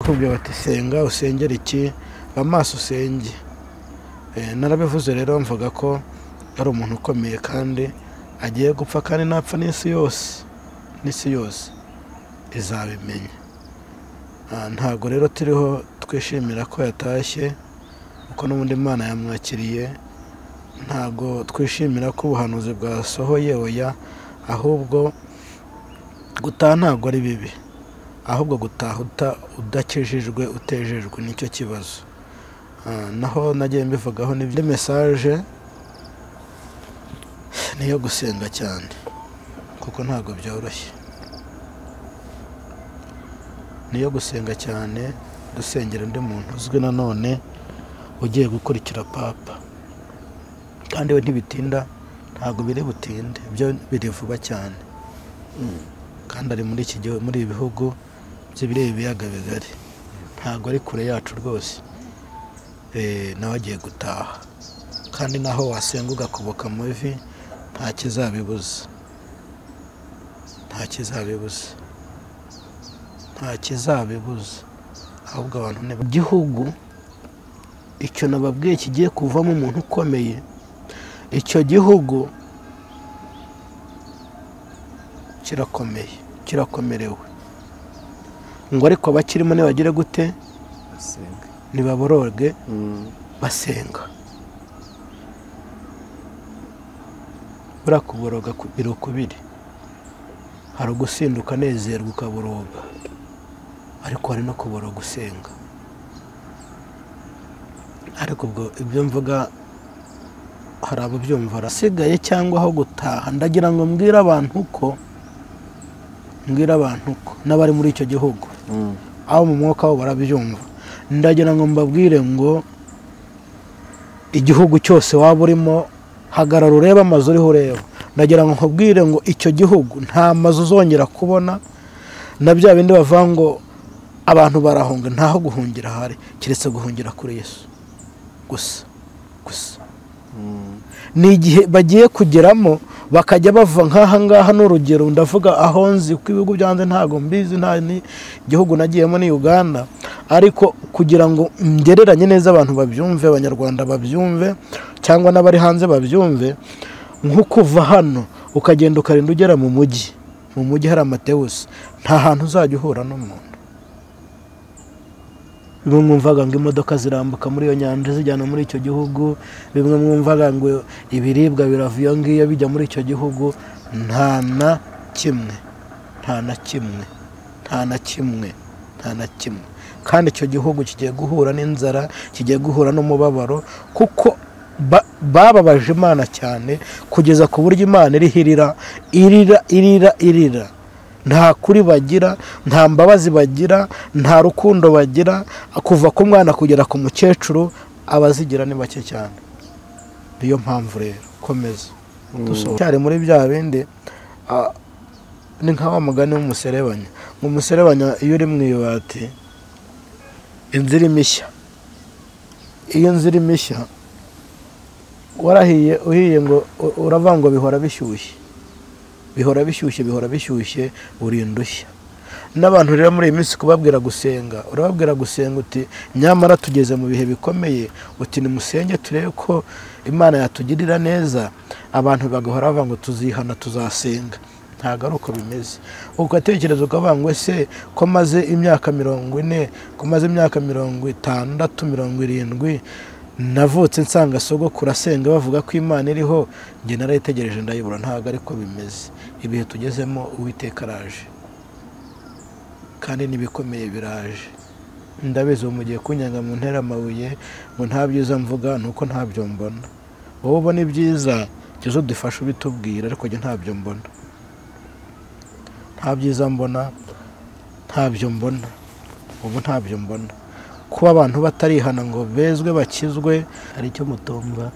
Bakubwira bati senga usengera iki, amaso usenge. Narabivuze rero mvuga ko ari umuntu ukomeye kandi agiye gupfa, kandi napfa n'isi yose, n'isi yose izabimenya. Ntabwo rero turiho twishimira ko yatashye, kuko n'ubundi Imana yamwakiriye. Ntabwo twishimira ko ubuhanuzi bwasohoye, oya, ahubwo gutaha ntabwo ari bibi, ahubwo gutaha udakijijwe utejejwe nicyo kibazo. Naho nagiye mbivugaho n'ibyo message niyo gusenga cyane, kuko ntabwo byoroshye. Niyo gusenga cyane, dusengera undi muntu uzwi nanone ugiye gukurikira Papa, kandi we ntibitinda, ntabwo biri butinde, byo biri vuba cyane. Kandi ari muri iki gihugu, muri ibihugu by'ibireba ibiyaga bigari, ntabwo ari kure yacu rwose. Nawe agiye gutaha, kandi naho wasenga ugakuboka mu ivi nta kizabibuza, nta kizabibuza, nta kizabibuza. Ahubwo abantu ni igihugu icyo nababwiye kigiye kuvamo umuntu ukomeye. Icyo gihugu kirakomeye, kirakomerewe. Ngo ariko abakirimo nibagire gute? Basenga, nibaboroge basenga. Buriya kuboroga biri ukubiri, hari ugusinduka ukanezerwa ukaboroga, ariko hari no kuboroga usenga. Ariko ubwo ibyo mvuga hari ababyumva arasigaye cyangwa aho gutaha. Ndagira ngo mbwire abantu ko, mbwire abantu ko n'abari muri icyo gihugu aho mu mwuka wabo barabyumva. Ndagira ngo mbabwire ngo igihugu cyose waba urimo, hagarara urebe amazu uriho ureba. Ndagira ngo nkubwire ngo icyo gihugu nta mazu uzongera kubona, na bya bindi bavuga ngo abantu barahunga, ntaho guhungira hari keretse guhungira kuri Yesu gusa gusa. Ni igihe bagiye kugeramo bakajya bava nk'aha ngaha, n'urugero ndavuga aho nzi, kuko ibihugu byanze ntabwo mbizi, nta gihugu nagiyemo ni Uganda, ariko kugira ngo ngereranye neza abantu babyumve, abanyarwanda babyumve cyangwa n'abari hanze babyumve, nko kuva hano ukagenda ukarinda ugera mu mujyi, mu mujyi hari Amatewusi, nta hantu uzajya uhura n'umuntu. Bimwe mwumvaga ngo imodoka zirambuka muri iyo nyanja zijyana muri icyo gihugu, bimwe mwumvaga ngo ibiribwa birava iyo ngiyo bijya muri icyo gihugu, nta na kimwe, nta na kimwe, nta na kimwe, nta na kimwe. Kandi icyo gihugu kigiye guhura n'inzara, kigiye guhura n'umubabaro, kuko bababaje Imana cyane kugeza ku buryo Imana iriho irira, irira, irira, irira. Nta kuri bagira, nta mbabazi bagira, nta rukundo bagira, kuva ku mwana kugera ku mukecuru abazigira ni bake cyane. Niyo mpamvu rero komeza cyari muri bya bindi. Ni nka wa mugani w'umuserebanya. Umuserebanya iyo uri mu ibati inzira imishya, iyo inzira imishya warahiye uhiye ngo uravuga ngo bihora bishyushye, bihora bishyushye, bihora bishyushye, urinda ushya. N'abantu rero muri iyi minsi kubabwira gusenga, urababwira gusenga uti nyamara tugeze mu bihe bikomeye, uti nimusenge turebe ko Imana yatugirira neza, abantu bagahora bavuga ngo tuzihana tuzasenga. Ntabwo ari uko bimeze. Ugatekereza ukavuga ngo ese ko maze imyaka 40, ko maze imyaka 60, 70, navutse nsanga sogokuru asenga bavuga ko Imana iriho, njye narayitegereje ndayibura. Ntabwo ariko bimeze. Ibihe tugezemo Uwiteka araje, kandi n'ibikomeye biraje. Ndabizi ubu mugiye kunyanga mu ntera amabuye ngo nta byiza mvuga, nuko ntabyo mbona. Wowe ubona ibyiza jya udufasha ubitubwira, ariko njye ntabyo mbona, nta byiza mbona, ntabyo mbona, ubu ntabyo mbona. Kuba abantu batarihana ngo bezwe bakizwe, hari icyo mutumva.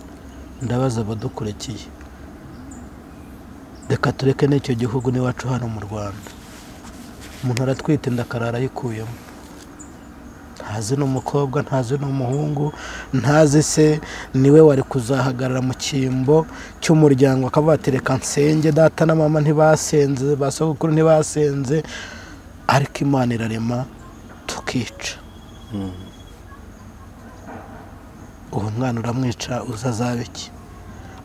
Ndabaza abadukurikiye, reka tureke n'icyo gihugu n'iwacu hano mu Rwanda. Umuntu aratwite inda akarara ayikuyemo, ntazi n'umukobwa, ntazi n'umuhungu, ntazi se niwe wari kuzahagarara mu cyimbo cy'umuryango akavuga ati reka nsenge, data na mama ntibasenze, ba sogokuru ntibasenze, ariko Imana irarema Tukica. Uwo mwana uramwica uzazabe iki?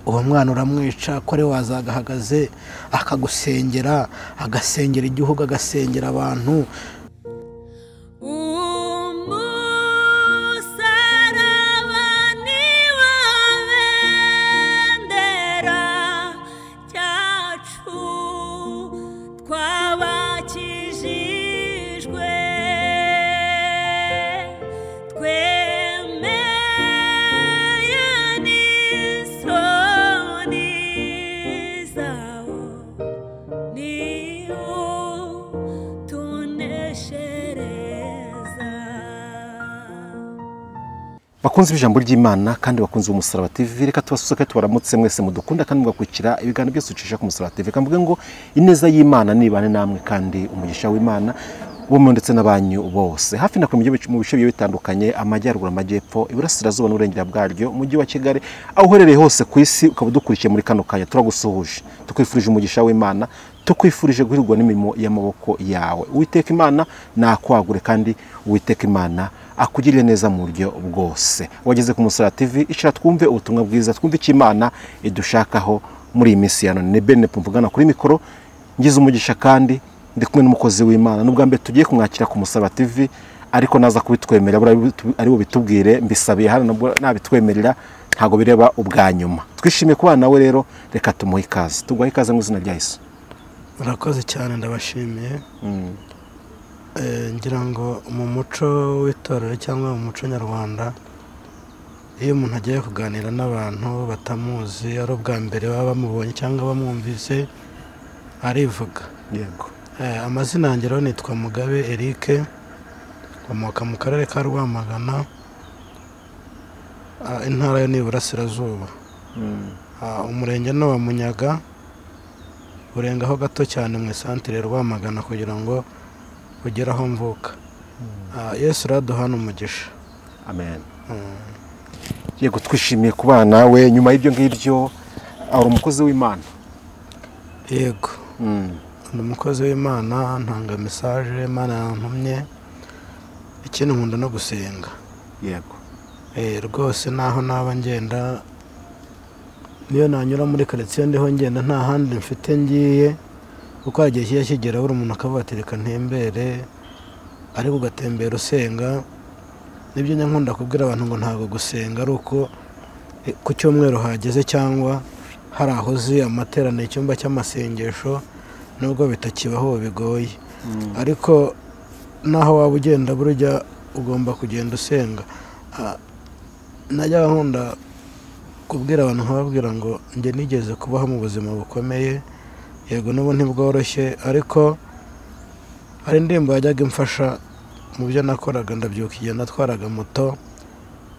Uwo mwana uramwica ko ari wazagahagaze akagusengera, agasengera igihugu, agasengera abantu. Bakunzi b'ijambo ry'Imana kandi bakunzi b'Umusaraba TV, reka tubasusuke tubaramutse mwese mudukunda kandi mugakurikira ibiganiro byose ucisha ku Musaraba TV. Kamvuge ngo ineza y'Imana nibane namwe kandi umugisha w'Imana bo ndetse n'abanyu bose hafi na kure mu bice bigiye bitandukanye, amajyaruguru, amajyepfo, iburasirazuba n'uburengera bwaryo, umujyi wa Kigali, aho uherereye hose ku isi ukaba udukurikiye muri kano kanya, turagusuhuje, tukwifurije umugisha w'Imana, tukwifurije guhirwa n'imirimo y'amaboko yawe. Uwiteka Imana nakwagure kandi Uwiteka Imana akugirire neza mu buryo bwose. Wageze ku Musaraba TV, icara twumve ubutumwa bwiza, twumve icyo Imana idushakaho muri iyi minsi ya none. Ni Bene mvugana kuri mikoro, ngize umugisha kandi ndi kumwe n'umukozi w'Imana. Nubwa mbere tugiye kumwakira ku Musaraba TV, ariko naza kubitwemerera ari bo bitubwire, mbisabiye hano nabwo nabitwemerera ntago bireba ubwa nyuma. Twishimiye kubana nawe rero, reka tumuhe ikaze. Tuguhe ikaze mu izina rya Yesu. Murakoze cyane, ndabashimiye. Ngira ngo mu muco w'itorero cyangwa mu muco nyarwanda, iyo umuntu agiye kuganira n'abantu batamuzi, ari ubwa mbere baba bamubonye cyangwa bamwumvise, arivuga. Yego. Amazina yanjye rero nitwa Mugabe Eric, nkomoka mu karere ka Rwamagana, intara yo ni Iburasirazuba. Umurenge ni wa Munyaga, urengaho gato cyane mu isantere Rwamagana kugira ngo ugere aho mvuka. Yesu araduhana umugisha. Amen. Yego, twishimiye kubana nawe. Nyuma y'ibyo ngibyo, uri umukozi w'Imana? Yego. Ndi umukozi w'Imana, ntanga message Imana yantumye. Ikindi nkunda no gusenga. Yego. Rwose naho naba ngenda, niyo nanyura muri quartier ndiho ngenda nta handi mfite ngiye, kuko hagiye kijya kigera buri umuntu akavuga ati reka ntembere, ariko ugatembera usenga. Nibyo nkunda kubwira abantu ngo ntabwo gusenga ari uko ku cyumweru hageze cyangwa hari aho uzi amateraniro, icyumba cy'amasengesho, nubwo bitakibaho bigoye, ariko naho waba ugenda burya ugomba kugenda usenga. Najya nkunda kubwira abantu nkababwira ngo njye nigeze kubaho mu buzima bukomeye, yego n'ubu ntibworoshye, ariko hari indirimbo yajyaga imfasha mu byo nakoraga. Ndabyuka igihe natwaraga moto,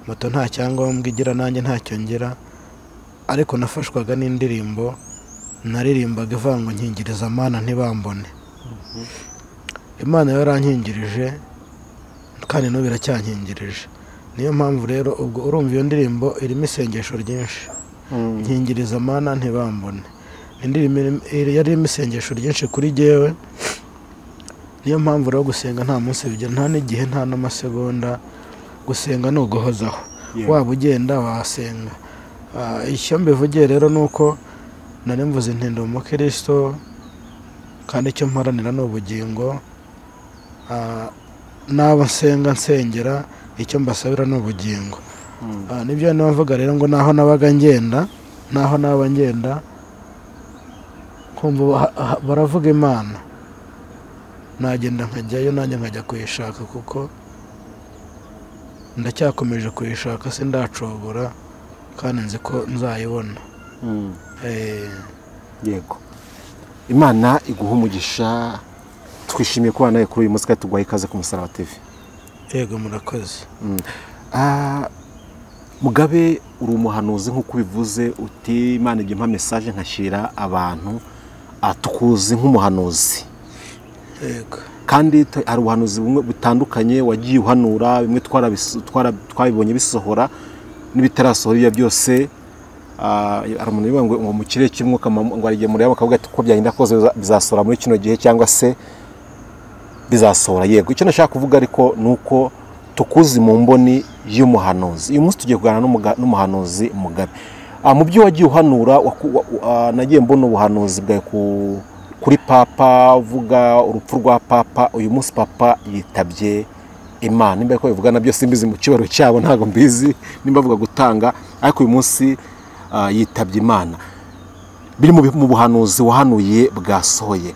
moto nta cyangombwa igira nanjye ntacyo ngira, ariko nafashwaga n'indirimbo naririmbaga ivuga ngo nkingiriza Mana ntibambone. Imana yarankingirije kandi n'ubu iracyankingirije. Niyo mpamvu rero ubwo urumva iyo ndirimbo irimo isengesho ryinshi, nkingiriza Mana ntibambone. Indirimbo yari irimo isengesho ryinshi kuri jyewe. Niyo mpamvu rero gusenga nta munsi bigira, nta n'igihe, nta n'amasegonda. Gusenga ni uguhozaho, waba ugenda wasenga. Icyo mbivugiye rero ni uko nari mvuze nti ndi umukristo kandi icyo mparanira ni ubugingo. N'abo nsenga nsengera, icyo mbasabira ni ubugingo. Nibyo niba mvuga rero ngo naho nabaga ngenda, naho naba ngenda kumva baravuga Imana, nagenda nkajyayo nanjye nkajya kuyishaka, kuko ndacyakomeje kuyishaka, sindacogora kandi nzi ko nzayibona. Yego. Imana iguha umugisha, twishimiye kubana nawe kuri uyu munsi kandi tuguhaye ikaze ku Musaraba TV. Yego, murakoze. Mugabe, uri umuhanuzi nk'uko ubivuze uti Imana ijya impa message nkashyira abantu, tukuzi nk'umuhanuzi. Yego. Kandi hari ubuhanuzi bumwe butandukanye wagiye uhanura, bimwe twabibonye bisohora n'ibitarasohora, ibyo byose. Hari umuntu ubivuga ngo mu kirere cy'umwuka ngo arigiye muri yabo akavuga ati uko byagenda kose bizasohora muri kino gihe, cyangwa se Bizasohora, yego. Icyo nashaka kuvuga ariko ni uko tukuzi mu mboni y'umuhanuzi. Uyu munsi tugiye kuganira n'umuhanuzi Mugabe. Mu byo wagiye uhanura, nagiye mbona ubuhanuzi bwawe kuri Papa, uvuga urupfu rwa Papa. Uyu munsi Papa yitabye Imana, nimba ariko bivuga nabyo simbizi, mu kibaro cyabo ntabwo mbizi nimba avuga gutanga, ariko uyu munsi yitabye Imana. Biri mu buhanuzi wahanuye bwasohoye.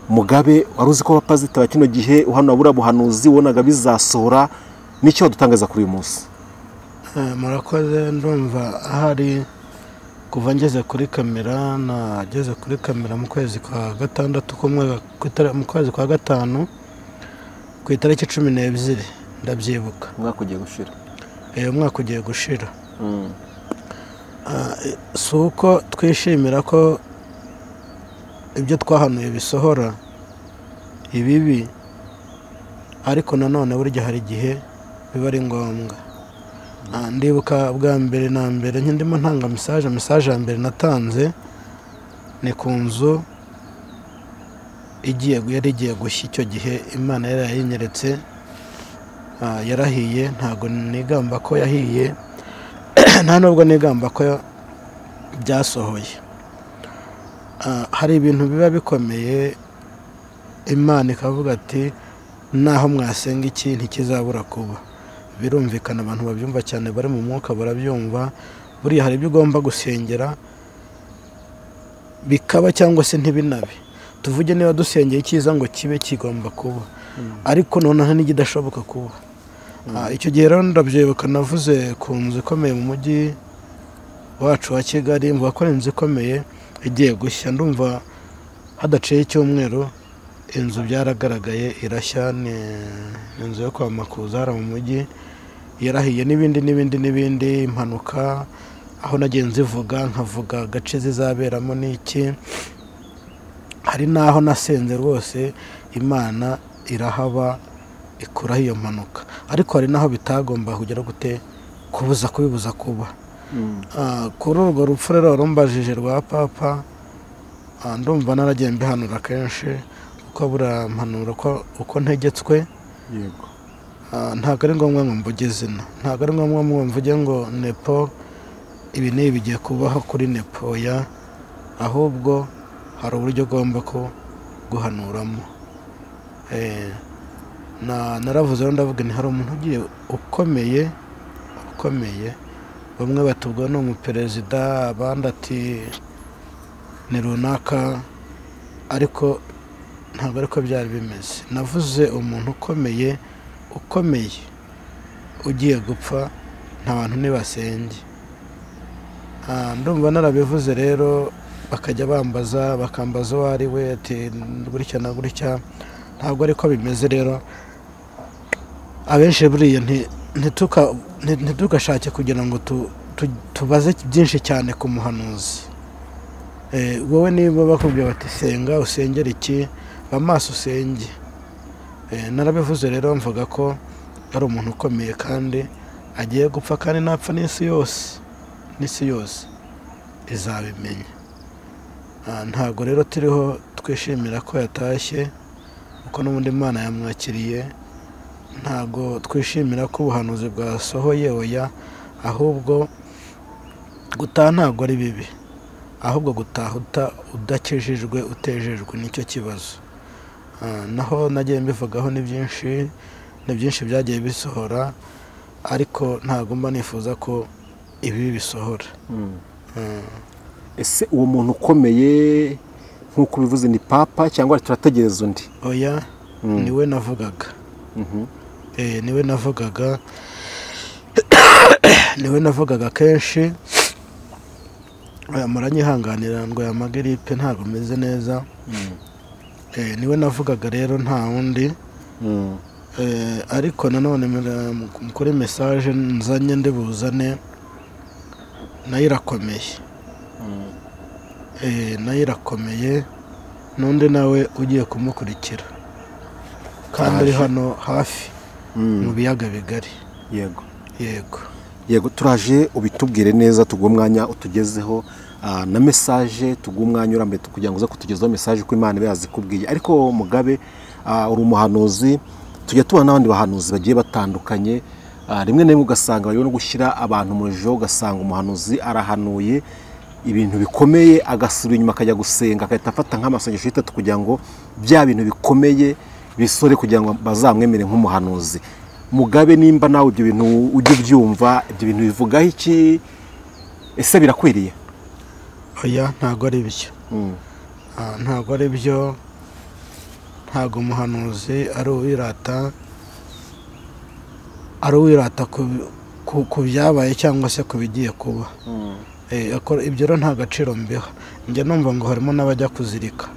Mugabe, wari uzi ko Papa azitaba kino gihe uhanura buriya buhanuzi, wonaga bizasohora? N'icyo wadutangaza kuri uyu munsi? Murakoze. Ndumva ahari kuva ngeze kuri kamera, nageze kuri kamera mu kwezi kwa gatandatu k'umwaka, mu kwezi kwa gatanu ku itariki 12, ndabyibuka. Umwaka ugiye gushira. Umwaka ugiye gushira. Si uko twishimira ko ibyo twahanuye bisohora ibibi, ariko nanone burya hari igihe biba ari ngombwa. Ndibuka bwa mbere na mbere nkindimo ntanga message ya mbere natanze ni ku nzu igiye yari igiye gushya. Icyo gihe Imana yari yayinyeretse, yarahiye. Ntago nigamba ko yahiye, nta nubwo nigamba ko byasohoye. Hari ibintu biba bikomeye Imana ikavuga ati naho mwasenga iki ntikizabura kuba. Birumvikana, abantu babyumva cyane bari mu mwuka barabyumva. Buriya hari ibyo ugomba gusengera bikaba cyangwa se ntibinabe. Tuvuge niba dusengeye icyiza ngo kibe, kigomba kuba, ariko noneho n'ikidashoboka kuba. Icyo gihe rero ndabyibuka navuze ku nzu ikomeye mu mujyi wacu wa Kigali, mvuga ko ari inzu ikomeye igiye gushya. Ndumva hadaciye icyumweru inzu byaragaragaye irashya. Ni inzu yo kwa Makuza hariya mu mujyi, yarahiye, n'ibindi n'ibindi n'ibindi. Impanuka aho nagiye nzivuga, nkavuga agace zizaberamo n'iki. Hari n'aho nasenze rwose Imana irahaba ikuraho iyo mpanuka, ariko hari n'aho bitagomba kugera gute kubuza kubibuza kuba. Kuri urwo rupfu rero warumbajije rwa Papa, ndumva naragiye mbihanura kenshi, kuko burampanura uko ntegetswe. Yego. Ntabwo ari ngombwa ngo mvuge izina, ntabwo ari ngombwa ngo mvuge ngo Nepo ibi n'ibi bigiye kubaho kuri Nepo, ya ahubwo hari uburyo ugomba ko guhanuramo. Naravuze rero, ndavuga nti hari umuntu ugiye ukomeye ukomeye, bamwe batubwa ni umuperezida, abandi ati ni runaka, ariko ntabwo ariko byari bimeze. Navuze umuntu ukomeye ukomeye ugiye gupfa, nta bantu ntibasenge. Ndumva narabivuze rero, bakajya bambaza, bakambaza uwo ari we, ati gutya na gutya. Ntabwo ariko bimeze rero. Abenshi buriya ntitugashake kugira ngo tubaze byinshi cyane ku muhanuzi. Wowe niba bakubwiye bati senga usengere iki, ba maso usenge. Narabivuze rero, mvuga ko ari umuntu ukomeye kandi agiye gupfa, kandi napfa n'isi yose, n'isi yose izabimenya. Ntabwo rero turiho twishimira ko yatashye, kuko n'ubundi Imana yamwakiriye. Ntabwo twishimira ko ubuhanuzi bwasohoye, oya, ahubwo gutaha ntabwo ari bibi, ahubwo gutaha udakijijwe utejejwe nicyo kibazo. Naho nagiye mbivugaho ni byinshi, ni byinshi byagiye bisohora, ariko ntabwo mba nifuza ko ibi bisohora. Ese uwo muntu ukomeye nk'uko ubivuze ni Papa cyangwa turategereza undi? Oya, niwe navugaga. Niwe navugaga, niwe navugaga kenshi. Muranyihanganira ngo ya magiripe ntabwo meze neza. Niwe navugaga rero, nta wundi. Ariko nanone kuri message nzanye ndibuzane nayo irakomeye. Nayo irakomeye, n'undi nawe ugiye kumukurikira kandi ari hano hafi mu biyaga bigari. Yego. Yego. Yego, turaje ubitubwire neza, tuguhe umwanya utugezeho na message, tuguhe umwanya urambuye kugira ngo uze kutugezaho message uko Imana iba yazikubwiye. Ariko Mugabe, Uri umuhanuzi, tujya tubona n'abandi bahanuzi bagiye batandukanye, rimwe na rimwe ugasanga bari no gushyira abantu mu rujijo, ugasanga umuhanuzi arahanuye ibintu bikomeye agasubira inyuma akajya gusenga, agahita afata nk'amasengesho 3 kugira ngo bya bintu bikomeye bisore kugira ngo bazamwemere nk'umuhanuzi. Mugabe, nimba nawe ibyo bintu ujye ubyumva, ibyo bintu bivugaho iki? Ese birakwiriye? Oya, ntago ari byo. Ntago ari byo. Ntago umuhanuzi ari uwirata, ari uwirata ku byabaye cyangwa se ku bigiye kuba. Ibyo rero nta gaciro mbiha. Njya numva ngo harimo n'abajya kuzirika.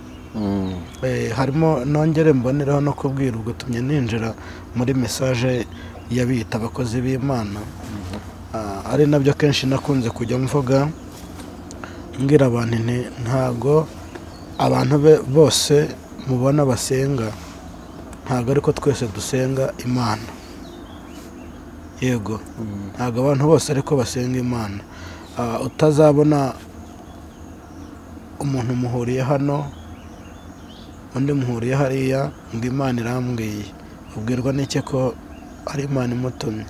Harimo, nongere mboneraho no kubwira, ubwo tumye ninjira muri message y'abita abakozi b'Imana. Ari nabyo kenshi nakunze kujya mvuga mbwira abantu nti ntago abantu bose mubona basenga, ntago ariko twese dusenga Imana. Yego, ntago abantu bose ariko basenga Imana. Utazabona umuntu muhuriye hano undi muhuriye hariya ngo Imana irambwiye, ubwirwa n'iki ko ari Imana imutumye?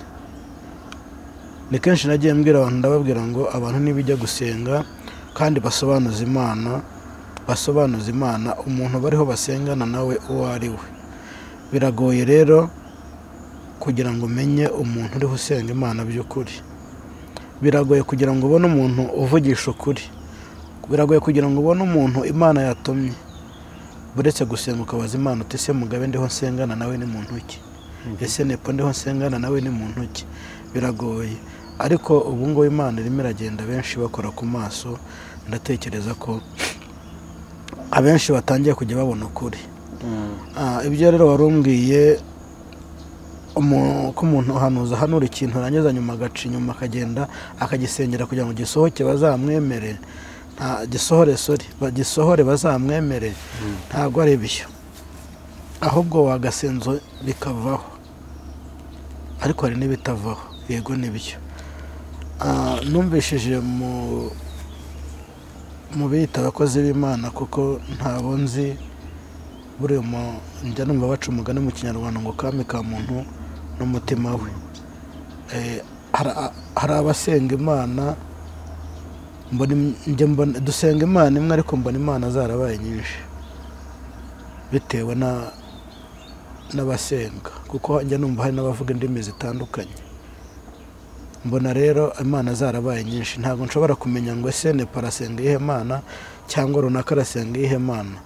Ni kenshi nagiye mbwira abantu, ndababwira ngo abantu nibijya gusenga kandi basobanuza Imana, basobanuza Imana umuntu bariho basengana nawe uwo ari we. Biragoye rero kugira ngo umenye umuntu uriho usenga Imana by'ukuri. Biragoye kugira ngo ubone umuntu uvugisha ukuri. Biragoye kugira ngo ubone umuntu Imana yatumye. Buretse gusenga ukabaza Imana uti ese Mugabe ndiho nsengana nawe ni muntu ki? Ese Nepo ndiho nsengana nawe ni muntu ki? Biragoye. Ariko ubu ngubu Imana irimo iragenda benshi bakora ku maso, ndatekereza ko abenshi batangiye kujya babona ukuri. Ibyo rero warumbwiye ko umuntu ahanuza hanura ikintu arangiza nyuma agaca inyuma akagenda akagisengera kugira ngo gisohoke bazamwemere, nta gisohore, sorry, bagisohore bazamwemere, ntabwo ari byo. Ahubwo wagasenzo bikavaho, ariko hari n'ibitavaho. Yego nibyo. Numvishije mu bita abakozi b'Imana, kuko ntabo nzi buriya njya numva baca umugani mu Kinyarwanda ngo kami ka muntu n'umutima we. Hari abasenga Imana, mbona dusenga Imana imwe ariko mbona Imana zarabaye nyinshi bitewe n'abasenga, kuko njya numva hari n'abavuga indimi zitandukanye. Mbona rero Imana zarabaye nyinshi, ntabwo nshobora kumenya ngo ese Nepo arasenga iyihe Mana cyangwa runaka arasenga iyihe Mana.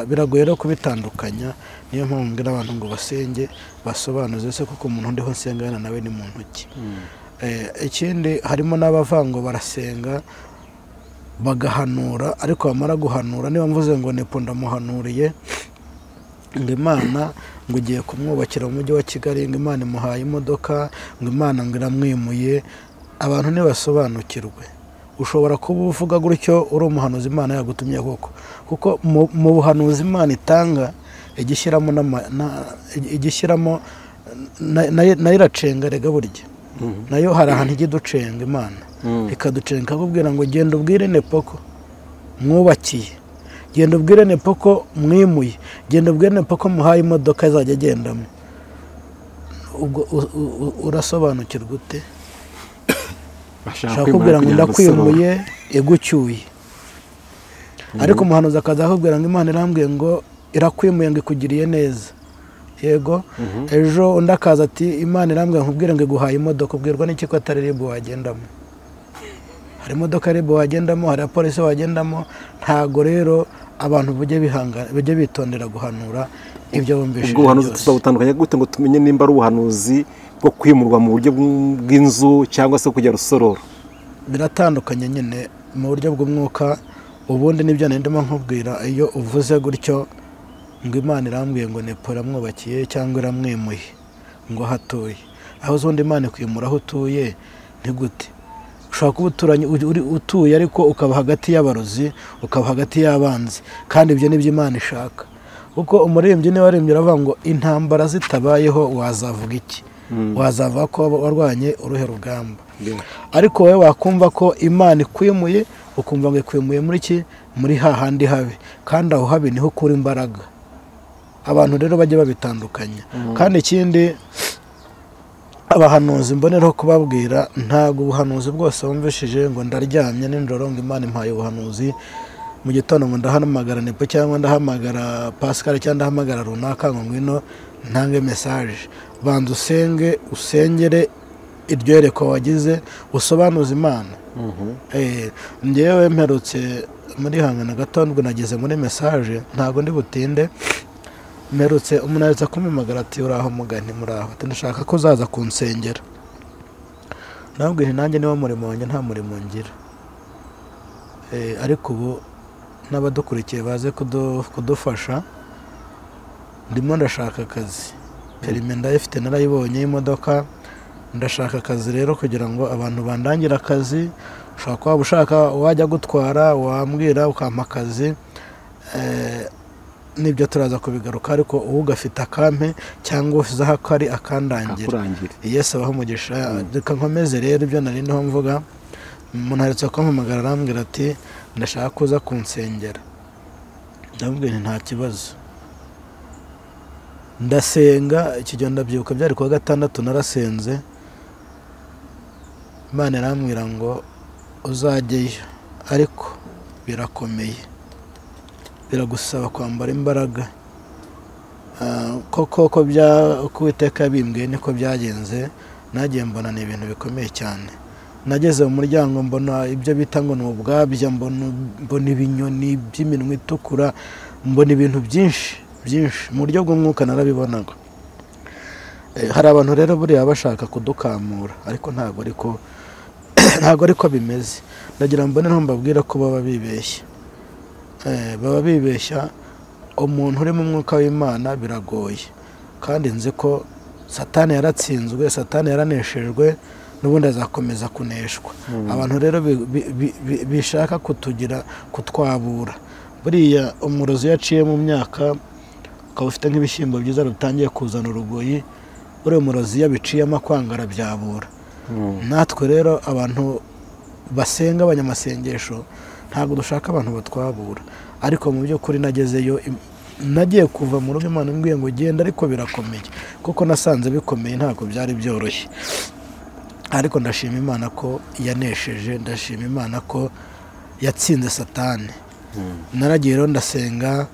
Biragoye rero kubitandukanya. Niyo mpamvu mbwira abantu ngo basenge basobanuze se kuko umuntu ndiho nsengana nawe ni muntu ki. Ikindi harimo n'abavango barasenga bagahanura, ariko bamara guhanura, niba mvuze ngo Nepo ndamuhanuriye ngo Imana ngo ugiye kumwubakira mu mujyi wa Kigali, ngo Imana imuhaye imodoka, ngo Imana ngo iramwimuye, abantu ntibasobanukirwe. Ushobora kuba uvuga gutyo uri umuhanuzi Imana yagutumye koko, kuko mu buhanuzi Imana itanga igishyiramo igishyiramo nayo iracenga rega burya. Nayo hari ahantu ijya iducenga Imana ikaducenga ikakubwira ngo genda ubwire Nepo ko mwubakiye, genda ubwire Nepo ko mwimuye, genda ubwire Nepo ko muhaye imodoka azajya agendamo. Ubwo urasobanukirwa ute? Ashaka kubwira ngo ndakwimuye igucyuye, ariko umuhanuzi akaza akubwira ngo Imana irambwiye ngo irakwimuye ngo ikugiriye neza. Yego, ejo undi akaza ati Imana irambwiye nkubwire ngo iguhaye imodoka, ubwirwa n'iki ko atari RIB wagendamo? Hari imodoka RIB wagendamo, hari polisi wagendamo. Ntago rero abantu bujye bitondera guhanura ibyo bumvise. Ubwo buhanuzi tuzabutandukanya gute ngo tumenye nimba ari ubuhanuzi bwo kwimurwa mu buryo bw'inzu cyangwa se kujya Rusororo? Biratandukanye nyine mu buryo bw'umwuka. Ubundi nibyo ndimo nkubwira, iyo uvuze gutyo ngo Imana irambwiye ngo Nepo iramwubakiye cyangwa iramwimuye ngo hatuye, aho uzundi Imana ikwimura aho utuye ni gute? Ushobora kuba uturanye utuye ariko ukaba hagati y'abarozi, ukaba hagati y'abanzi, kandi ibyo nibyo Imana ishaka. Kuko umuririmbyi niwe waririmbye aravuga ngo intambara zitabayeho wazavuga iki? Wazavuga ko warwanye uruhe rugamba? Ariko wowe wakumva ko Imana ikwimuye, ukumva ngo ikwimuye muri ki? Muri hahandi habi, kandi aho habi niho ukura imbaraga. Abantu rero bajye babitandukanya. Kandi ikindi abahanuzi mboneraho kubabwira, ntabwo ubuhanuzi bwose wumvishije ngo ndaryamye nijoro ngo Imana impaye ubuhanuzi, mu gitondo ngo ndahamagara Nepo cyangwa ndahamagara Pascal cyangwa ndahamagara runaka ngo ngwino ntange message. Banza usenge, usengere iryo yerekwa wagize, usobanuze Imana. Njyewe mperutse muri hangana gato nubwo nageze muri message, ntabwo ndi butinde. Mperutse umuntu aherutse kumpamagara ati uraho mugani, muraho, ati ndashaka ko uzaza kunsengera. Nababwiye nti nanjye niwo murimo wanjye, nta murimo ngira. Ariko ubu n'abadukurikiye baze kudufasha, ndimo ndashaka akazi. Perime ndayifite, narayibonye y'imodoka, ndashaka akazi rero kugira ngo abantu bandangire akazi. Ushobora kuba ushaka wajya gutwara, wambwira ukampa akazi, nibyo turaza kubigaruka, ariko ugafite akampe cyangwa uzi aho kari akandangira. Yesu abahe umugisha. Reka nkomeze rero ibyo nari ndiho mvuga. Umuntu aherutse kumpamagara arambwira ati ndashaka kuza kunsengera. Ndamubwira nti nta kibazo. Ndasenga, icyo gihe ndabyibuka byari kuwa gatandatu, narasenze. Imana irambwira ngo uzajyeyo, ariko birakomeye, biragusaba kwambara imbaraga. Koko ko Uwiteka yabimbwiye niko byagenze. Nagiye mbona ni ibintu bikomeye cyane. Nageze mu muryango mbona ibyo bita ngo ni ubwabya, mbona ibinyoni by'iminwa itukura, mbona ibintu byinshi byinshi mu buryo bw'umwuka narabibonaga. Hari abantu rero buriya bashaka kudukamura, ariko ntabwo ariko bimeze. Ndagira mbone nto mbabwira ko baba bibeshya. Baba bibeshya. Umuntu uri mu mwuka w'Imana biragoye, kandi nzi ko Satani yaratsinzwe, Satani yaraneshejwe, n'ubundi azakomeza kuneshwa. Abantu rero bishaka kutugira, kutwabura. Buriya umurozi yaciye mu myaka, ukaba ufite nk'ibishyimbo byiza rutangiye kuzana urugoyi, uriya umurozi yabiciyemo akwanga arabyabura. Natwe rero abantu basenga, abanyamasengesho, ntabwo dushaka abantu batwabura. Ariko mu by'ukuri nagezeyo, nagiye kuva mu rugo Imana imbwiye ngo genda, ariko birakomeye, kuko nasanze bikomeye, ntabwo byari byoroshye. Ariko ndashima Imana ko yanesheje, ndashima Imana ko yatsinze Satani. Naragiye rero ndasenga,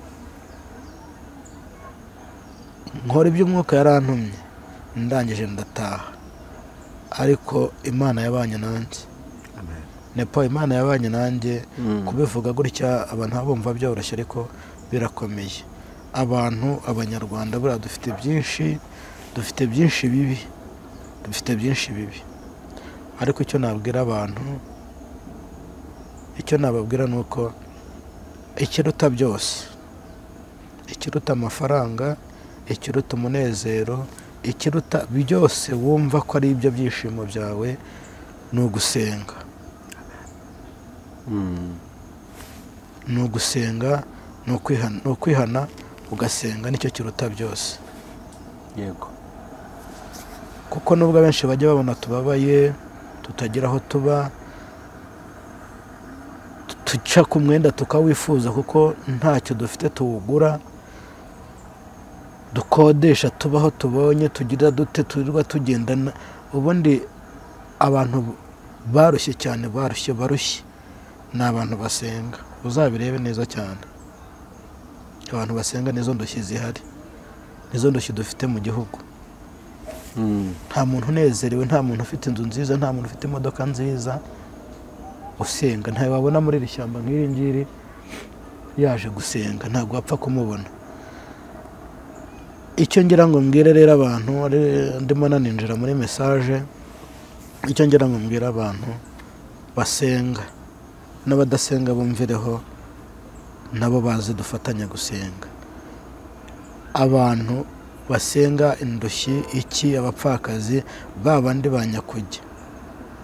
nkora iby'umwuka yarantumye, ndangije ndataha. Ariko Imana yabanye nanjye. Nepo Imana yabanye nanjye. Kubivuga gutya abantu bumva byoroshye, ariko birakomeye. Abantu abanyarwanda buriya dufite byinshi, dufite byinshi bibi, dufite byinshi bibi. Ariko icyo nabwira abantu, icyo nababwira ni uko ikiruta byose, ikiruta amafaranga, ikiruta umunezero, ikiruta byose wumva ko ari ibyo byishimo byawe, ni ugusenga. Ni ugusenga, ni ukwihana ugasenga, nicyo kiruta byose. Yego. Kuko nubwo abenshi bajya babona tubabaye, tutagira aho tuba, tuca ku mwenda tukawifuza kuko ntacyo dufite tuwugura, dukodesha, tubaho tubonye, tugira dute, turirwa tugendana. Ubundi abantu barushye cyane, barushye ni abantu basenga. Uzabirebe neza cyane, abantu basenga nizo ndushyi zihari, nizo ndushyi dufite mu gihugu. Nta muntu unezerewe, nta muntu ufite inzu nziza, nta muntu ufite imodoka nziza usenga. Ntawe wabona muri iri shyamba nk'iri ngiri yaje gusenga, ntabwo wapfa kumubona. Icyo ngira ngo mbwire rero abantu, ndimo naninjira muri message, icyo ngira ngo mbwire abantu basenga n'abadasenga bumvireho, nabo baze dufatanya gusenga. Abantu basenga indushyi, iki, abapfakazi, babandi ba nyakujya.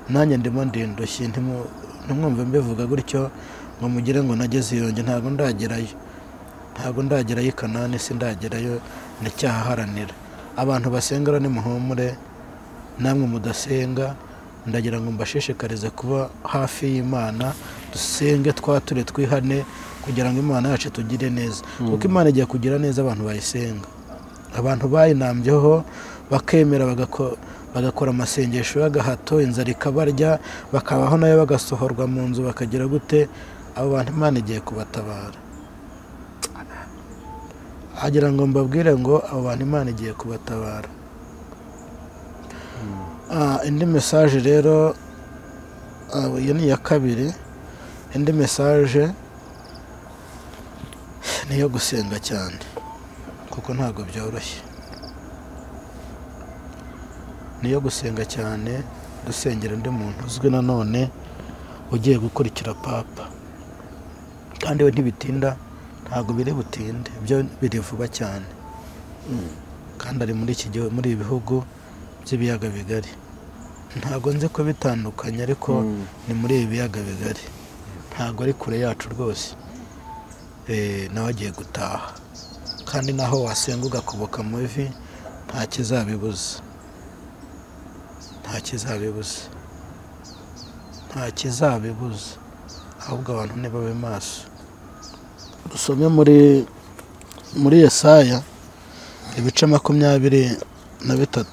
Nanjye ndimo ndi indushyi, ntimwumve mbivuga gutyo ngo mugire ngo nageze iyo nge, ntabwo ndagerayo. Ntabwo ndagerayo i Kanani, sindagerayo, ndacyaharanira. Abantu basenga ni muhumure, namwe mudasenga ndagira ngo mbashishikarize kuba hafi y'Imana, dusenge twature twihane, kugira ngo Imana yacu tugire neza, kuko Imana igiye kugira neza abantu bayisenga, abantu bayinambyeho bakemera bagakora amasengesho y'agahato, inzara ikabarya, bakabaho nayo bagasohorwa mu nzu bakagira gute. Abo bantu Imana igiye kubatabara. Agira ngo mbabwire ngo abo bantu Imana igiye kubatabara. Indi message rero, iyo ni iya kabiri. Indi message ni iyo gusenga cyane, kuko ntabwo byoroshye. Ni iyo gusenga cyane, dusengera undi muntu uzwi nanone ugiye gukurikira Papa, kandi we ntibitinda, ntabwo biri butinde, byo biri vuba cyane. Kandi ari muri iki gihugu, muri ibi bihugu by'ibiyaga bigari. Ntabwo nzi ko bitandukanye, ariko ni muri ibi biyaga bigari, ntabwo ari kure yacu rwose. Nawe agiye gutaha, kandi naho wasenga ugakoboka mu ivi nta kizabibuza, nta kizabibuza, nta kizabibuza. Ahubwo abantu nibabe maso. Dusome muri Yesaya ibice 23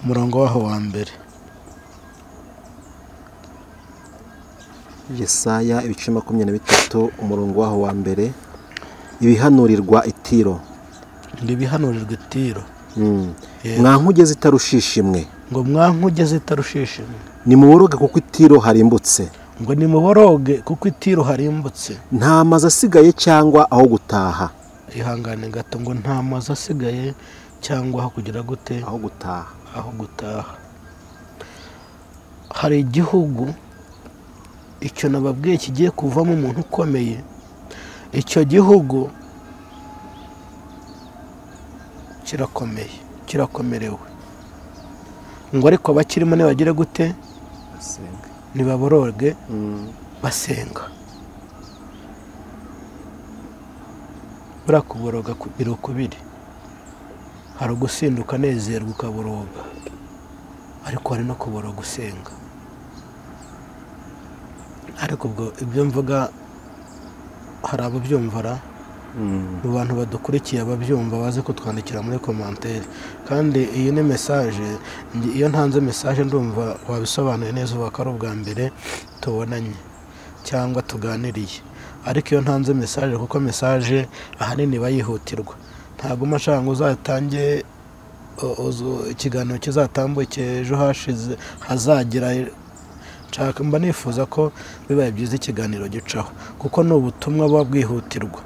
umurongo waho wa mbere. Yesaya ibice 23 umurongo waho wa mbere. Ibihanurirwa Itiro. Ibihanurirwa Itiro. Mwa nkuge zitarushisha imwe. Ngo mwa nkuge zitarushisha imwe. Nimuboroge kuko Itiro harimbutse. Ngo nimuboroge kuko Itiro harimbutse. Nta mazu asigaye cyangwa aho gutaha. Ihangane gato, ngo nta mazu asigaye cyangwa aho kugira gute? Aho gutaha. Aho gutaha. Hari igihugu, icyo nababwiye kigiye kuvamo umuntu ukomeye. Icyo gihugu kirakomeye, kirakomerewe. Ngo ariko abakirimo nibagire gute? Basenga. Nibaboroge basenga. Buriya kuboroga biri ukubiri. Hari ugusinduka unezerwa ukaboroga, ariko hari no kuboroga usenga. Ariko ubwo ibyo mvuga hari ababyumva, mu bantu badukurikiye ababyumva baze kutwandikira muri commentaire. Kandi iyi ni message, iyo ntanze message ndumva wabisobanuye neza, ubu akari ubwa mbere tubonanye cyangwa tuganiriye. Ariko iyo ntanze message, kuko message ahanini bayihutirwa, ntabwo mashaka ngo uzatange ikiganiro kizatambuke ejo hashize hazagira. Nshaka, mba nifuza ko bibaye byiza ikiganiro gicaho, kuko ni ubutumwa buba bwihutirwa.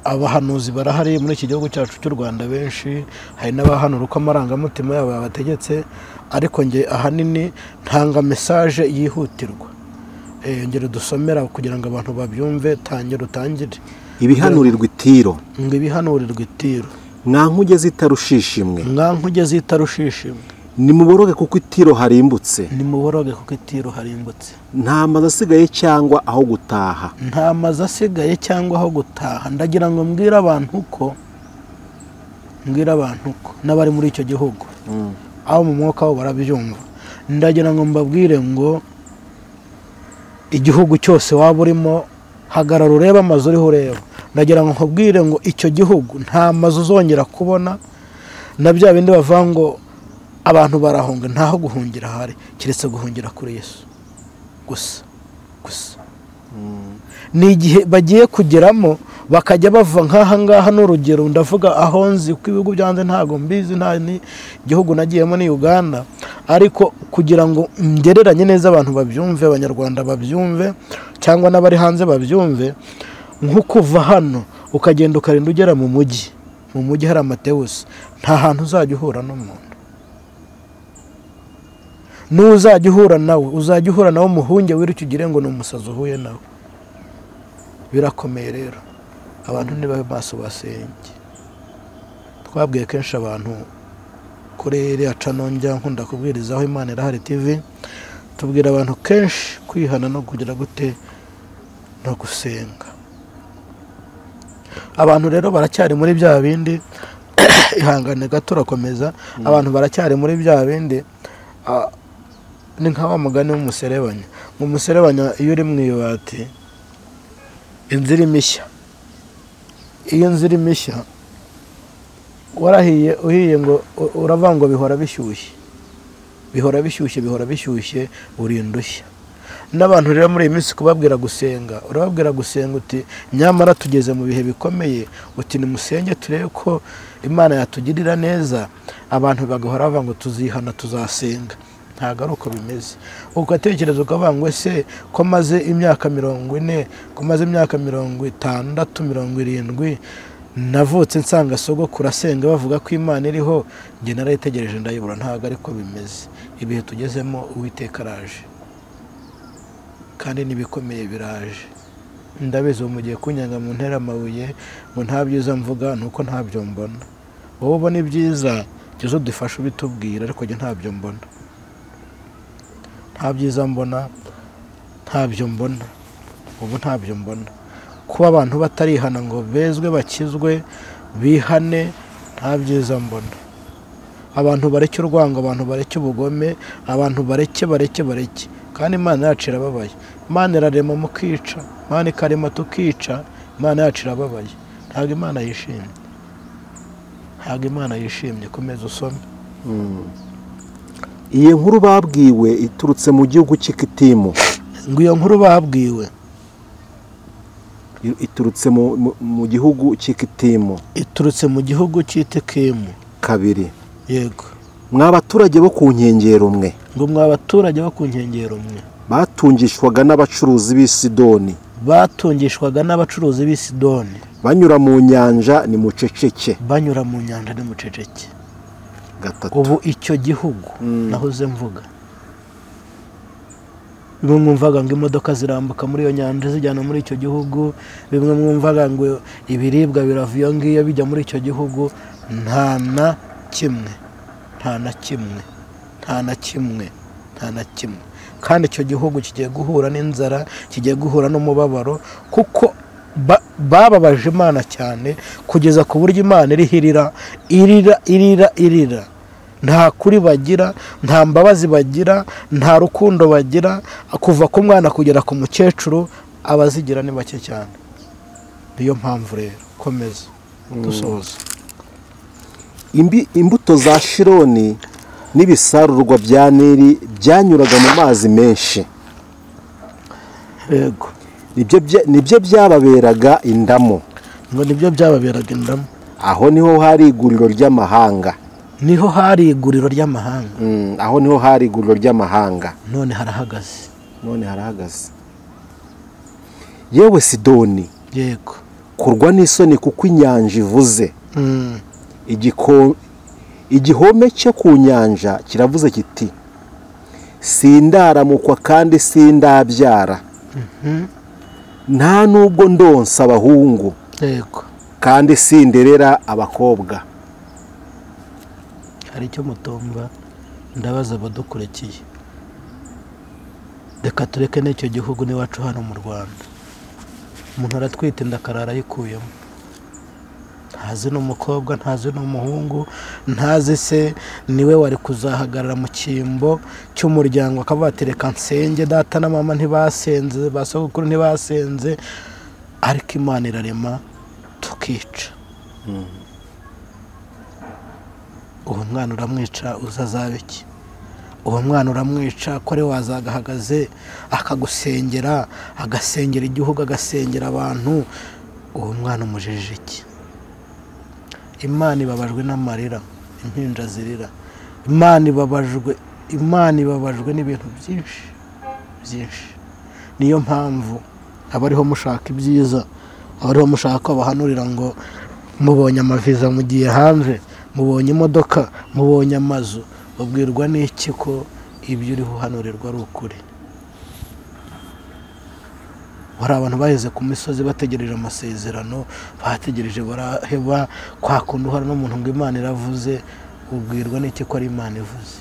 Abahanuzi barahari muri iki gihugu cyacu cy'u Rwanda benshi, hari n'abahanura uko amarangamutima yabo yabategetse, ariko nge ahanini ntanga message yihutirwa. Ngero dusomera kugira ngo abantu babyumve. Tangira utangire. Ibihanurirwa Itiro. Ngo ibihanurirwa Itiro. Mwa nkuge zitarushisha imwe. Mwa nkuge zitarushisha imwe. Nimuboroge kuko Itiro harimbutse. Nimuboroge kuko Itiro harimbutse. Nta mazu asigaye cyangwa aho gutaha. Nta mazu asigaye cyangwa aho gutaha. Ndagira ngo mbwire abantu ko, mbwire abantu ko n'abari muri icyo gihugu, aho mu mwuka wabo barabyumva. Ndagira ngo mbabwire ngo igihugu cyose waba urimo, hagarara urebe amazu uriho ureba. Ndagira ngo nkubwire ngo icyo gihugu nta mazu uzongera kubona, na bya bindi bavuga ngo abantu barahunga, ntaho guhungira hari keretse guhungira kuri Yesu gusa gusa. Ni igihe bagiye kugeramo bakajya bava nk'aha ngaha, n'urugero ndavuga aho nzi, kuko ibihugu byanze ntago mbizi, nta gihugu nagiyemo ni Uganda, ariko kugira ngo ngereranye neza abantu babyumve, abanyarwanda babyumve cyangwa n'abari hanze babyumve, nko kuva hano ukagenda ukarinda ugera mu mujyi, mu mujyi hari Amatewusi, nta hantu uzajya uhura n'umuntu. N'uzajya uhura nawe, uzajya uhura nawe umuhunge wiruke ugire ngo ni umusazi uhuye nawe. Birakomeye rero, abantu nibabe maso basenge. Twabwiye kenshi abantu kuri iriya cano njya nkunda kubwirizaho Imana Irahari TV, tubwira abantu kenshi kwihana no kugira gute no gusenga. Abantu rero baracyari muri bya bindi, ihangane gato urakomeza. Abantu baracyari muri bya bindi, Ni nka wa mugani w'umuserebanya. Umuserebanya iyo uri mu ibati inzira imishya, iyo inzira imishya warahiye uhiye ngo uravuga ngo bihora bishyushye, bihora bishyushye, bihora bishyushye, urindushya. N'abantu rero muri iyi minsi kubabwira gusenga, urababwira gusenga uti nyamara tugeze mu bihe bikomeye, uti nimusenge turebe ko Imana yatugirira neza. Abantu bagahora bavuga ngo tuzihana tuzasenga. Ntabwo ari uko bimeze. Ugatekereza ukavuga ngo ese ko maze imyaka 40, ko maze imyaka 60, 70 navutse nsanga sogokuru asenga bavuga ko Imana iriho, njye narayitegereje ndayibura. Ntabwo ariko bimeze. Ibihe tugezemo Uwiteka araje, kandi n'ibikomeye biraje. Ndabizi ubu mugiye kunyanga mu ntera amabuye ngo nta byiza mvuga, nuko ntabyo mbona. Wowe ubona ibyiza jya udufasha ubitubwira, ariko njye ntabyo mbona. Nta byiza mbona, ntabyo mbona, ubu ntabyo mbona. Kuba abantu batarihana ngo bezwe bakizwe bihane, nta byiza mbona. Abantu bareke urwango, abantu bareke ubugome, abantu bareke bareke bareke. Kandi Imana yacu irababaye. Imana irarema mukica, Imana ikarema tukica. Imana yacu irababaye. Ntabwo Imana yishimye, ntabwo Imana yishimye. Komeza usome. Iyi nkuru babwiwe iturutse mu gihugu cy'Ikitimu. Ngo iyo nkuru babwiwe iturutse mu gihugu cy'Ikitimu, iturutse mu gihugu cy'Ikitimu. 2. Yego. Mwa baturage bo ku nkengero mwe, ngo mwa baturage bo ku nkengero mwe, batungishwaga n'abacuruzi b'i Sidoni, batungishwaga n'abacuruzi b'i Sidoni, banyura mu nyanja ni muceceke, banyura mu nyanja ni muceceke. 3. Ubu icyo gihugu nahoze mvuga, bimwe mwumvaga ngo imodoka zirambuka muri iyo nyanja zijyana muri icyo gihugu, bimwe mwumvaga ngo ibiribwa birava iyo ngiyo bijya muri icyo gihugu, nta na kimwe, nta na kimwe, nta na kimwe, nta na kimwe. Kandi icyo gihugu kigiye guhura n'inzara, kigiye guhura n'umubabaro, kuko bababaje Imana cyane kugeza ku buryo Imana iriho irira, irira, irira, irira. Nta kuri bagira, nta mbabazi bagira, nta rukundo bagira. Kuva ku mwana kugera ku mukecuru abazigira ni bake cyane. Niyo mpamvu rero komeza dusoza. Imbuto za Shironi n'ibisarurwa bya Nili byanyuraga mu mazi menshi. Yego. Nibyo byababeraga indamu. Ngo nibyo byababeraga indamu. Aho niho hari iguriro ry'amahanga. Niho hari iguriro ry'amahanga. Aho niho hari iguriro ry'amahanga. None harahagaze. None harahagaze. Yewe Sidoni. Yego. Kurwa n'isoni kuko inyanja ivuze. Igihome cyo ku nyanja kiravuze kiti sindaramukwa kandi sindabyara. Nta nubwo ndonsa abahungu. Yego. Kandi sinderera abakobwa. Hari icyo mutumva, ndabaza abadukurikiye. Reka tureke n'icyo gihugu n'iwacu hano mu Rwanda. Umuntu aratwite inda akarara ayikuyemo. Ntazi n'umukobwa, ntazi n'umuhungu, ntazi se niwe wari kuzahagarara mu cyimbo cy'umuryango akavuga ati reka nsenge, data na mama ntibasenze, ba sogokuru ntibasenze, ariko Imana irarema tukica. Uwo mwana uramwica uzazabe iki? Uwo mwana uramwica ko ari wazagahagaze akagusengera, agasengera igihugu, agasengera abantu, uwo mwana umujije iki? Imana ibabajwe n'amarira impinja zirira. Imana ibabajwe, Imana ibabajwe n'ibintu byinshi byinshi. Niyo mpamvu abariho mushaka ibyiza, abariho mushaka bahanurira ngo mubonye amaviza mugiye hanze, mubonye imodoka, mubonye amazu, babwirwa n'iki ko ibyo uriho uhanurirwa ari ukuri? Hari abantu baheze ku misozi bategereje amasezerano, bategereje baraheba. Kwa kundi uhora n'umuntu ngo Imana iravuze, ubwirwa n'iki ko ari Imana ivuze?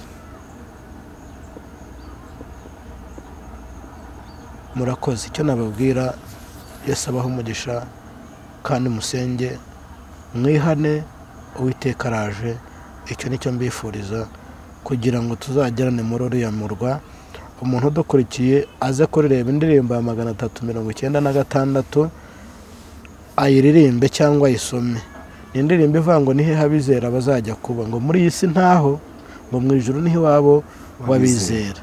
Murakoze. Icyo nababwira, Yesu abahe umugisha kandi musenge, mwihane, Uwiteka araje. Icyo nicyo mbifuriza kugira ngo tuzagerane muri uriya murwa. Umuntu udukurikiye aze kuririmba indirimbo ya 396 ayiririmbe cyangwa ayisome. Ni indirimbo ivuga ngo nihe abizera bazajya kuba, ngo muri iyi si ntaho, ngo mu ijuru niho iwabo wabizera.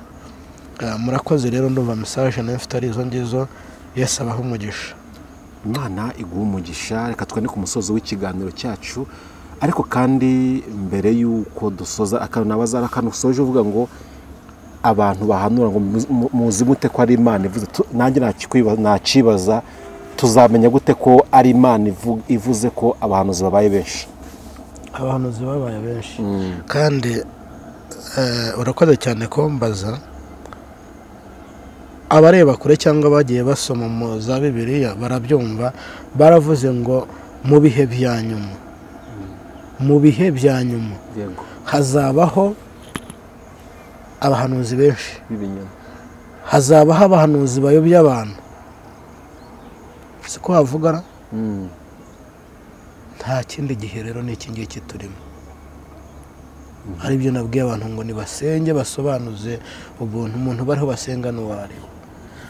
Murakoze rero, ndumva message nayo mfite ari izo ngizo. Yesu abahe umugisha. Imana iguhe umugisha. Reka twende ku musozo w'ikiganiro cyacu, ariko kandi mbere y'uko dusoza akantu nabaza, akantu usoje uvuga ngo abantu bahanura ngo muzi mute ko ari Imana ivuze, nanjye nakibaza tuzamenya gute ko ari Imana ivuze ko abahanuzi babaye benshi? Abahanuzi babaye benshi kandi urakoze cyane kumbaza. Abareba kure cyangwa bagiye basoma mu za Bibiliya barabyumva, baravuze ngo mu bihe bya nyuma, mu bihe bya nyuma hazabaho abahanuzi benshi, hazabaho abahanuzi bayobya abantu. Siko havugana? Nta kindi gihe rero n'iki ngiki turimo. Ari byo nabwiye abantu ngo nibasenge basobanuze ubuntu, umuntu bariho basenga n'uwariwe.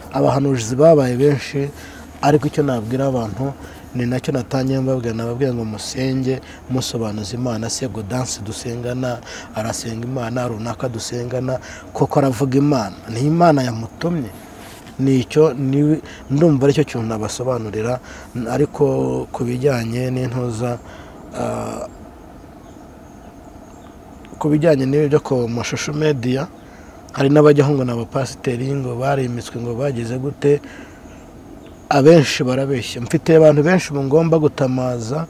Abahanuzi babaye benshi, ariko icyo nabwira abantu ni nacyo natangiye mbabwira, nababwira ngo musenge musobanuze Imana. Se Gaudence dusengana arasenga Imana, runaka dusengana koko aravuga Imana, ni Imana yamutumye. Nicyo ndumva aricyo kintu nabasobanurira. Ariko ku bijyanye n'intuza, ku bijyanye n'ibyo ku mashusho media, hari n'abajyaho ngo n'abapasiteri ngo barimitswe ngo bagize gute, abenshi barabeshya. Mfite abantu benshi ngomba gutamaza,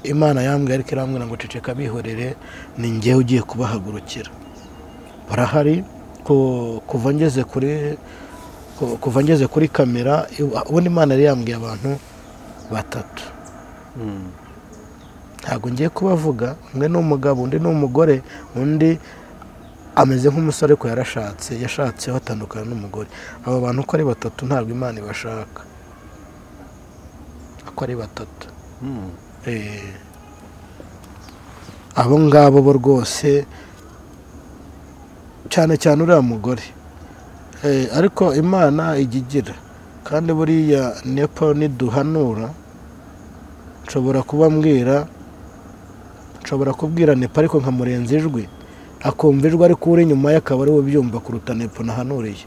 Imana yambwiye ariko irambwira ngo ceceka bihorere, ni njyewe ugiye kubahagurukira. Barahari kuva ngeze kuri kamera, ubundi Imana yari yambwiye abantu batatu. Ntabwo ngiye kubavuga, umwe ni umugabo, undi ni umugore, undi ameze nk'umusore ko yarashatse, yashatse batandukana n'umugore. Aba bantu uko ari batatu ntabwo Imana ibashaka, uko ari batatu. Abo ngabo bo rwose, cyane cyane uriya mugore. Ariko Imana ijya igira, kandi buriya nepo niduhanura nshobora kubambwira, nshobora kubwira nepo ariko nkamurenza ijwi, akumva ijwi ariko uri inyuma ye akaba ari we ubyumva kuruta nepo nahanuriye.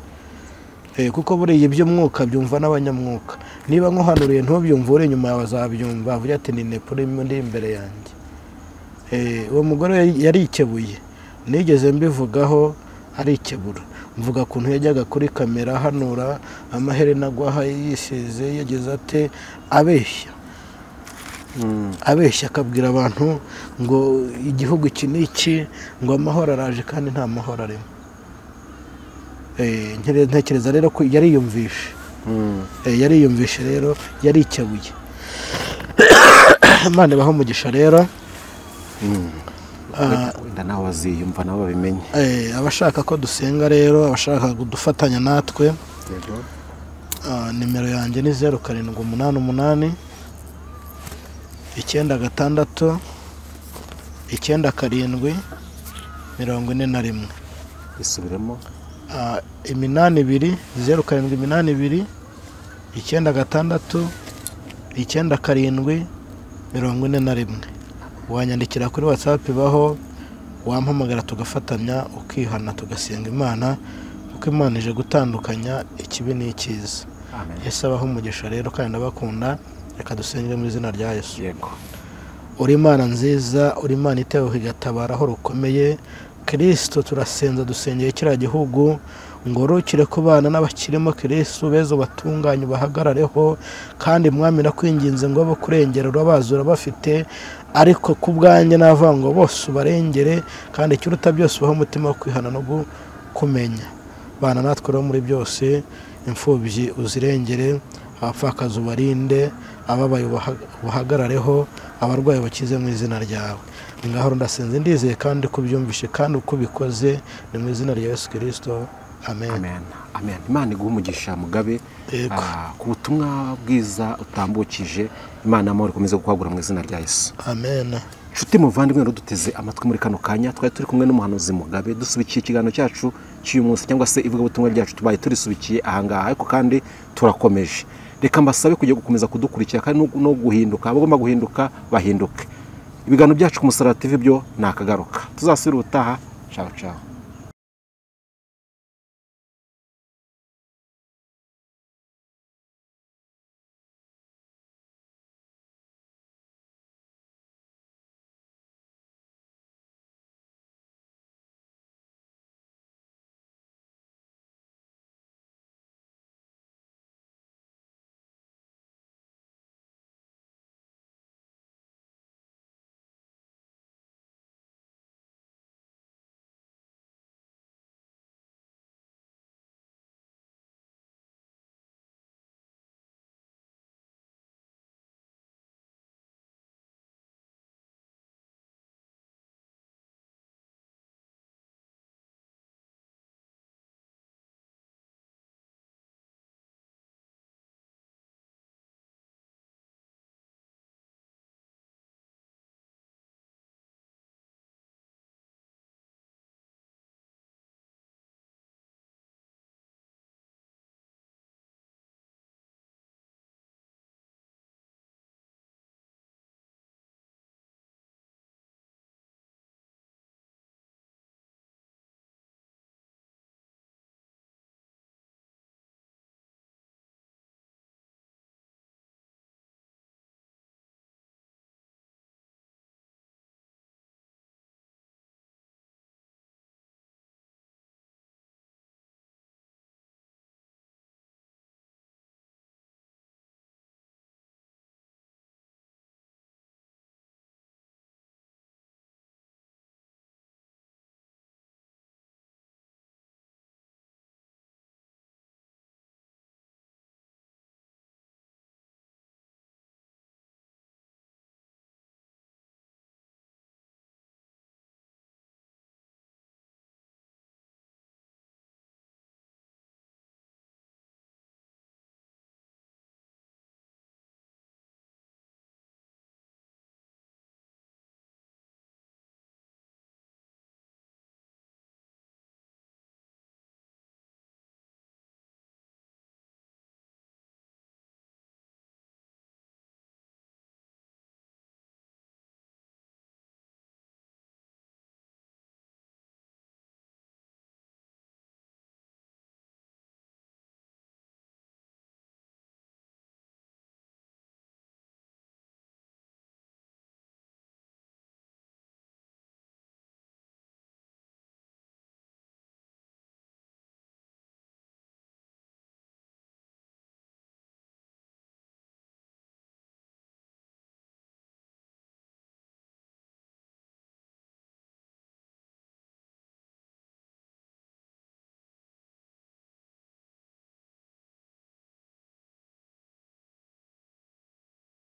Kuko buriya iby'umwuka byumva n'abanyamwuka. Niba nkuhanuriye ntubyumva, uri inyuma yawe azabyumva, avuga ati ni nepo uri imbere yanjye. Uwo mugore yarikebuye, nigeze mbivugaho, arikebura. Mvuga kuntu yajyaga kuri kamera ahanura, amaherena agwaha yisize, yageze ate, abeshya. Abeshya akabwira abantu ngo igihugu iki n'iki, ngo amahoro araje, kandi nta mahoro arimo. Ntekereza rero ko yariyumvishe. Yariyumvishe rero, yarikebuye. Imana ibahe umugisha rero. Wenda nawe baziyumva nabo babimenye. Abashaka ko dusenga rero, abashaka kudufatanya natwe, nimero yanjye ni 0788 96 97 41. Isubiremo. 82 0782 96 97 41. Wanyandikira kuri WhatsApp baho, wampamagara tugafatanya, ukihana tugasenga Imana, kuko Imana ije gutandukanya ikibi n'icyiza. Yesu abahe umugisha rero, kandi ndabakunda. Reka dusenge mu izina rya Yesu. Yego. Uri Imana nziza, uri Imana itewe igatabara aho rukomeye. Kristo turasenza, dusengeye kiriya gihugu ngo rukire ku bana n'abakirimo. Kristo bezo batunganye bahagarareho, kandi Mwami nakwinginze ngo bo kurengera urabazura bafite, ariko ku bwanjye navuga ngo bose ubarengere, kandi ikiruta byose ubahe umutima wo kwihana no kumenya. Bana natwe rero muri byose, imfubyi uzirengere, abapfakazi ubarinde, ababaye ubahagarareho, abarwayi bakize mu izina ryawe. Ngaho ndasenze ndizeye kandi kubyumvishe kandi uko ubikoze, ni mu izina rya Yesu Kristo. Amen. Amen. Amen. Imana iguhe umugisha Mugabe, ku butumwa bwiza utambukije. Imana amahoro ikomeze kukwagura mu izina rya Yesu. Amen. Nshuti muvandimwe, rero duteze amatwi muri kano kanya, twari turi kumwe n'umuhanuzi Mugabe, dusubikiye ikiganiro cyacu cy'uyu munsi cyangwa se ivugabutumwa ryacu tubaye turisubikiye ahangaha, ariko kandi turakomeje. Reka mbasabe kujya gukomeza kudukurikira kandi no guhinduka, abagomba guhinduka bahinduke. Ibiganiro byacu ku Musaraba TV byo ni akagaruka. Tuzasubira ubutaha. Ciao ciao.